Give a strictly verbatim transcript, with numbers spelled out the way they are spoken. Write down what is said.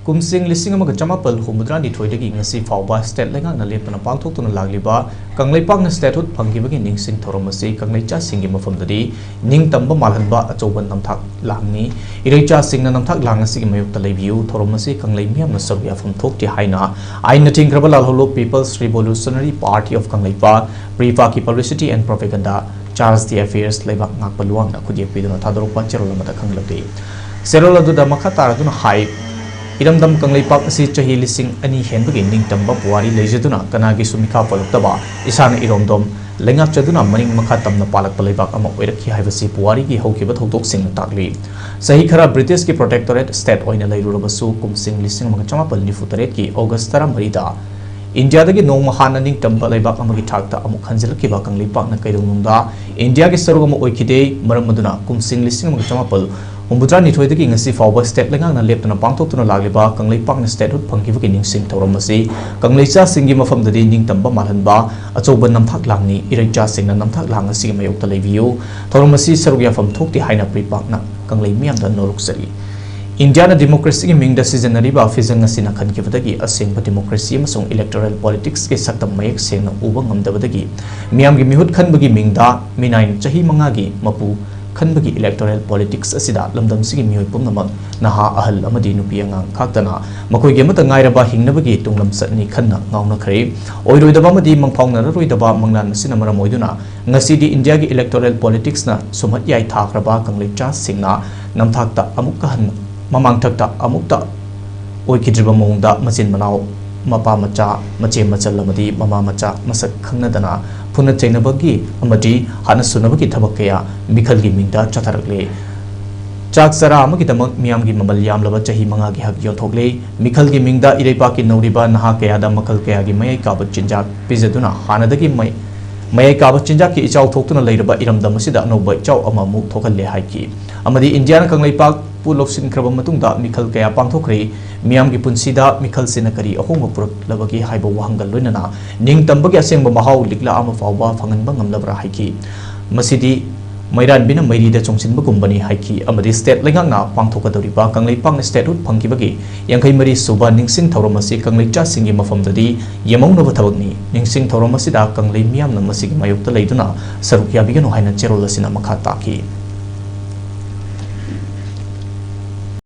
ꯀꯨꯝꯁꯤꯡ ꯂꯤꯁꯤꯡ ꯑꯃꯒ ꯆꯃꯥꯄꯜ ꯍꯨꯝꯐꯨꯇꯔꯥꯅꯤꯊꯣꯏꯗꯒꯤ ꯉꯁꯤ ꯐꯥꯎꯕ state ꯂꯩꯉꯥꯛꯅ ꯂꯦꯞꯇꯅ ꯄꯥꯡꯊꯣꯛꯇꯨꯅ ꯂꯥꯛꯂꯤꯕ ꯀꯪꯂꯩꯄꯥꯛꯅ statehood ꯐꯪꯈꯤꯕꯒꯤ ꯅꯤꯡꯁꯤꯡ ꯊꯧꯔꯝ ꯑꯁꯤ ꯀꯪꯂꯩꯆꯥꯁꯤꯡꯒꯤ ꯃꯐꯝꯗꯗꯤ ꯅꯤꯡꯇꯝꯕ ꯃꯥꯜꯍꯟꯕ ꯑꯆꯧꯕ ꯅꯝꯊꯥꯛ ꯂꯥꯡꯅꯤ꯫ ꯏꯔꯩꯆꯥꯁꯤꯡꯅ ꯅꯝꯊꯥꯛ ꯂꯥꯡ ꯑꯁꯤꯒꯤ ꯃꯥꯌꯣꯛꯇ ꯂꯩꯕꯤꯌꯨ, ꯊꯧꯔꯝ ꯑꯁꯤ ꯀꯪꯂꯩ ꯃꯤꯌꯥꯝꯅ ꯁꯔꯨꯛ ꯌꯥꯐꯝ ꯊꯣꯛꯇꯦ ꯍꯥꯏꯅ ꯑꯥꯏꯟꯅ ꯊꯤꯡꯈ꯭ꯔꯕ ꯂꯥꯜꯍꯧꯂꯨꯞ People's Revolutionary Party of Kangleipak, PREPAꯀꯤ Publicity and Propaganda Charge d'Affaires ꯂꯩꯕꯥꯛ ꯉꯥꯛꯄ ꯂꯨꯋꯥꯡꯅ ꯈꯨꯠꯌꯦꯛ ꯄꯤꯗꯨꯅ ꯊꯥꯗꯣꯔꯛꯄ ꯆꯦꯔꯣꯜ ꯑꯃꯗ ꯈꯪꯂꯛꯂꯤ꯫ ꯆꯦꯔꯣꯜ ꯑꯗꯨꯗ ꯃꯈꯥ ꯇꯥꯔꯗꯨꯅ ꯍꯥꯏ, ꯏꯔꯝꯗꯝ ꯀꯪꯂꯩꯄꯥꯛ ꯑꯁꯤ ꯆꯍꯤ ꯂꯤꯁꯤꯡ ꯑꯅꯤ ꯍꯦꯟꯕꯒꯤ ꯅꯤꯡꯇꯝꯕ ꯄꯨꯋꯥꯔꯤ ꯂꯩꯖꯗꯨꯅ ꯀꯅꯥꯒꯤꯁꯨ ꯃꯤꯈꯥ ꯄꯣꯜꯂꯛꯇꯕ, ꯏꯁꯥꯅ ꯏꯔꯣꯝꯗꯣꯝ ꯂꯩꯉꯥꯛꯆꯗꯨꯅ ꯃꯅꯤꯡ ꯃꯈꯥ ꯇꯝꯅ ꯄꯥꯜꯂꯛꯄ ꯂꯩꯕꯥꯛ ꯑꯃ ꯑꯣꯏꯔꯛꯈꯤ ꯍꯥꯏꯕꯁꯤ ꯄꯨꯋꯥꯔꯤꯒꯤ ꯍꯧꯈꯤꯕ ꯊꯧꯗꯣꯛꯁꯤꯡꯅ ꯇꯥꯛꯂꯤ꯫ ꯆꯍꯤ ꯈꯔ Britishꯀꯤ protectorate state ꯑꯣꯏꯅ ꯂꯩꯔꯨꯔꯕꯁꯨ, ꯀꯨꯝꯁꯤꯡ ꯂꯤꯁꯤꯡ ꯑꯃꯒ ꯆꯃꯥꯄꯜ ꯅꯤꯐꯨ ꯇꯔꯦꯠꯀꯤ August ꯇꯔꯥꯃꯔꯤꯗ ꯏꯟꯗꯤꯌꯥꯗꯒꯤ ꯅꯣꯡꯃ ꯍꯥꯟꯅ ꯅꯤꯡꯇꯝꯕ ꯂꯩꯕꯥꯛ ꯑꯃꯒꯤ ꯊꯥꯛꯇ ꯑꯃꯨꯛ ꯍꯟꯖꯤꯜꯂꯛꯈꯤꯕ ꯀꯪꯂꯩꯄꯥꯛꯅ ꯀꯩꯗꯧꯅꯨꯡꯗ ꯏꯟꯗꯤꯌꯥꯒꯤ ꯁꯔꯨꯛ ꯑꯃ ꯑꯣꯏꯈꯤꯗꯦ꯫ ꯃꯔꯝ ꯑꯗꯨꯅ ꯀꯨꯝꯁꯤꯡ ꯂꯤꯁꯤꯡ ꯑꯃꯒ ꯆꯃꯥꯄꯜ ꯍꯨꯝꯐꯨꯇꯔꯥꯅꯤꯊꯣꯏꯗꯒꯤ ꯉꯁꯤ ꯐꯥꯎꯕ state ꯂꯩꯉꯥꯛꯅ ꯂꯦꯞꯇꯅ ꯄꯥꯡꯊꯣꯛꯇꯨꯅ ꯂꯥꯛꯂꯤꯕ ꯀꯪꯂꯩꯄꯥꯛꯅ statehood ꯐꯪꯈꯤꯕꯒꯤ ꯅꯤꯡꯁꯤꯡ ꯊꯧꯔꯝ ꯑꯁꯤ ꯀꯪꯂꯩꯆꯥꯁꯤꯡꯒꯤ ꯃꯐꯝꯗꯗꯤ ꯅꯤꯡꯇꯝꯕ ꯃꯥꯜꯍꯟꯕ ꯑꯆꯧꯕ ꯅꯝꯊꯥꯛ ꯂꯥꯡꯅꯤ꯫ ꯏꯔꯩꯆꯥꯁꯤꯡꯅ ꯅꯝꯊꯥꯛ ꯂꯥꯡ ꯑꯁꯤꯒꯤ ꯃꯥꯌꯣꯛꯇ ꯂꯩꯕꯤꯌꯨ꯫ ꯊꯧꯔꯝ ꯑꯁꯤ ꯁꯔꯨꯛ ꯌꯥꯐꯝ ꯊꯣꯛꯇꯦ ꯍꯥꯏꯅ PREPAꯀꯅ ꯀꯪꯂꯩ ꯃꯤꯌꯥꯝꯗ ꯅꯣꯂꯨꯛꯆꯔꯤ꯫ ꯏꯟꯗꯤꯌꯥꯅ democracyꯒꯤ ꯃꯤꯡꯗ ꯁꯤꯖꯤꯟꯅꯔꯤꯕ ꯐꯤꯖꯪ ꯑꯁꯤꯅ ꯈꯟꯈꯤꯕꯗꯒꯤ ꯑꯁꯦꯡꯕ democracy ꯑꯃꯁꯨꯡ electoral politicsꯀꯤ ꯁꯛꯇꯝ ꯃꯌꯦꯛ ꯁꯦꯡꯅ ꯎꯕ ꯉꯝꯗꯕꯗꯒꯤ ꯃꯤꯌꯥꯝꯒꯤ ꯃꯤꯍꯨꯠ ꯈꯟꯕꯒꯤ ꯃꯤꯡꯗ ꯃꯤꯅꯥꯏꯅ ꯆꯍꯤ ꯃꯉꯥꯒꯤ ꯃꯄꯨ ꯈꯟꯕꯒꯤ electoral politics ꯑꯁꯤꯗ ꯂꯝꯗꯝꯁꯤꯒꯤ ꯃꯤꯑꯣꯏ ꯄꯨꯝꯅꯃꯛ, ꯅꯍꯥ ꯑꯍꯜ ꯑꯃꯗꯤ ꯅꯨꯄꯤ ꯑꯉꯥꯡ ꯈꯥꯛꯇꯅ ꯃꯈꯣꯏꯒꯤ ꯑꯃꯠꯇ ꯉꯥꯏꯔꯕ ꯍꯤꯡꯅꯕꯒꯤ ꯇꯨꯡꯂꯝꯆꯠꯅꯤ ꯈꯟꯅ ꯉꯥꯎꯅꯈ꯭ꯔꯦ꯫ ꯑꯣꯏꯔꯣꯏꯗꯕ ꯑꯃꯗꯤ ꯃꯪꯐꯥꯎꯅꯔꯔꯣꯏꯗꯕ ꯃꯪꯂꯥꯟ ꯑꯁꯤꯅ ꯃꯔꯝ ꯑꯣꯏꯗꯨꯅ ꯉꯁꯤꯗꯤ ꯏꯟꯗꯤꯌꯥꯒꯤ electoral politicsꯅ ꯁꯨꯝꯍꯠ ꯌꯥꯏꯊꯥꯈ꯭ꯔꯕ ꯀꯪꯂꯩꯆꯥꯁꯤꯡꯅ ꯅꯝꯊꯥꯛꯇ ꯑꯃꯨꯛꯀ ꯍꯟꯅ ꯃꯃꯥꯡꯊꯛꯇ ꯑꯃꯨꯛꯇ ꯑꯣꯏꯈꯤꯗ꯭ꯔꯤꯕ ꯃꯑꯣꯡꯗ ꯃꯆꯤꯟ ꯃꯅꯥꯎ, ꯃꯄꯥ ꯃꯆꯥ, ꯃꯆꯦ ꯃꯆꯜ ꯑꯃꯗꯤ ꯃꯃꯥ ꯃꯆꯥ ꯃꯁꯛ ꯈꯪꯅꯗꯅ ꯐꯨꯅ ꯆꯩꯅꯕꯒꯤ ꯑꯃꯗꯤ ꯍꯥꯠꯅ ꯁꯨꯅꯕꯒꯤ ꯊꯕꯛ ꯀꯌꯥ ꯃꯤꯈꯜꯒꯤ ꯃꯤꯡꯗ ꯆꯠꯊꯔꯛꯂꯦ꯫ ꯆꯥꯛ ꯆꯔꯥ ꯑꯃꯒꯤꯗꯃꯛ ꯃꯤꯌꯥꯝꯒꯤ ꯃꯃꯜ ꯌꯥꯝꯂꯕ ꯆꯍꯤ ꯃꯉꯥꯒꯤ ꯍꯛ ꯌꯣꯟꯊꯣꯛꯂꯦ꯫ ꯃꯤꯈꯜꯒꯤ ꯃꯤꯡꯗ ꯏꯔꯩꯄꯥꯛꯀꯤ ꯅꯧꯔꯤꯕ ꯅꯍꯥ ꯀꯌꯥꯗ ꯃꯈꯜ ꯀꯌꯥꯒꯤ ꯃꯌꯥꯏ ꯀꯥꯕ ꯆꯤꯟꯖꯥꯛ ꯄꯤꯖꯗꯨꯅ ꯍꯥꯟꯅꯗꯒꯤ ꯃꯩ-, ꯃꯌꯥꯏ ꯀꯥꯕ ꯆꯤꯟꯖꯥꯛꯀꯤ ꯏꯆꯥꯎ ꯊꯣꯛꯇꯨꯅ ꯂꯩꯔꯕ ꯏꯔꯝꯗꯝ ꯑꯁꯤꯗ ꯑꯅꯧꯕ ꯏꯆꯥꯎ ꯑꯃꯃꯨꯛ ꯊꯣꯛꯍꯜꯂꯦ ꯍꯥꯏꯈꯤ꯫ ꯑꯃꯗꯤ ꯏꯟꯗꯤꯌꯥꯅ ꯀꯪꯂꯩꯄꯥꯛꯄꯨ ꯂꯧꯁꯤꯟꯈ꯭ꯔꯕ ꯃꯇꯨꯡꯗ ꯃꯤꯈꯜ ꯀꯌꯥ ꯄꯥꯡꯊꯣꯛꯈ꯭ꯔꯦ꯫ ꯃꯤꯌꯥꯝꯒꯤ ꯄꯨꯟꯁꯤꯗ ꯃꯤꯈꯜꯁꯤꯅ ꯀꯔꯤ ꯑꯍꯣꯡꯕ ꯄꯨꯔꯛꯂꯕꯒꯦ ꯍꯥꯏꯕ ꯋꯥꯍꯪꯒ ꯂꯣꯏꯅꯅ ꯅꯤꯡꯇꯝꯕꯒꯤ ꯑꯁꯦꯡꯕ ꯃꯍꯥꯎ ꯂꯤꯛꯂꯥ ꯑꯃ ꯐꯥꯎꯕ ꯐꯪꯍꯟꯕ ꯉꯝꯂꯕ꯭ꯔꯥ ꯍꯥꯏꯈꯤ꯫ ꯃꯁꯤꯗꯤ ꯃꯩꯔꯥꯟꯕꯤꯅ ꯃꯩꯔꯤꯗ ꯆꯣꯡꯁꯤꯟꯕꯒꯨꯝꯕꯅꯤ ꯍꯥꯏꯈꯤ ꯑꯃꯗꯤ state ꯂꯩꯉꯥꯛꯅ ꯄꯥꯡꯊꯣꯛꯀꯗꯧꯔꯤꯕ ꯀꯪꯂꯩꯄꯥꯛꯅ statehood ꯐꯪꯈꯤꯕꯒꯤ ꯌꯥꯡꯈꯩ ꯃꯔꯤ ꯁꯨꯕ ꯅꯤꯡꯁꯤꯡ ꯊꯧꯔꯝ ꯑꯁꯤ ꯀꯪꯂꯩꯆꯥꯁꯤꯡꯒꯤ ꯃꯐꯝꯗꯗꯤ ꯌꯦꯡꯍꯧꯅꯕ ꯊꯕꯛꯅꯤ꯫ ꯅꯤꯡꯁꯤꯡ ꯊꯧꯔꯝ ꯑꯁꯤꯗ ꯀꯪꯂꯩ ꯃꯤꯌꯥꯝꯅ ꯃꯁꯤꯒꯤ ꯃꯥꯌꯣꯛꯇ ꯂꯩꯗꯨꯅ ꯁꯔꯨꯛ ꯌꯥꯕꯤꯒꯅꯨ ꯍꯥꯏꯅ ꯆꯦꯔꯣꯜ ꯑꯁꯤꯅ ꯃꯈꯥ ꯇꯥꯈꯤ꯫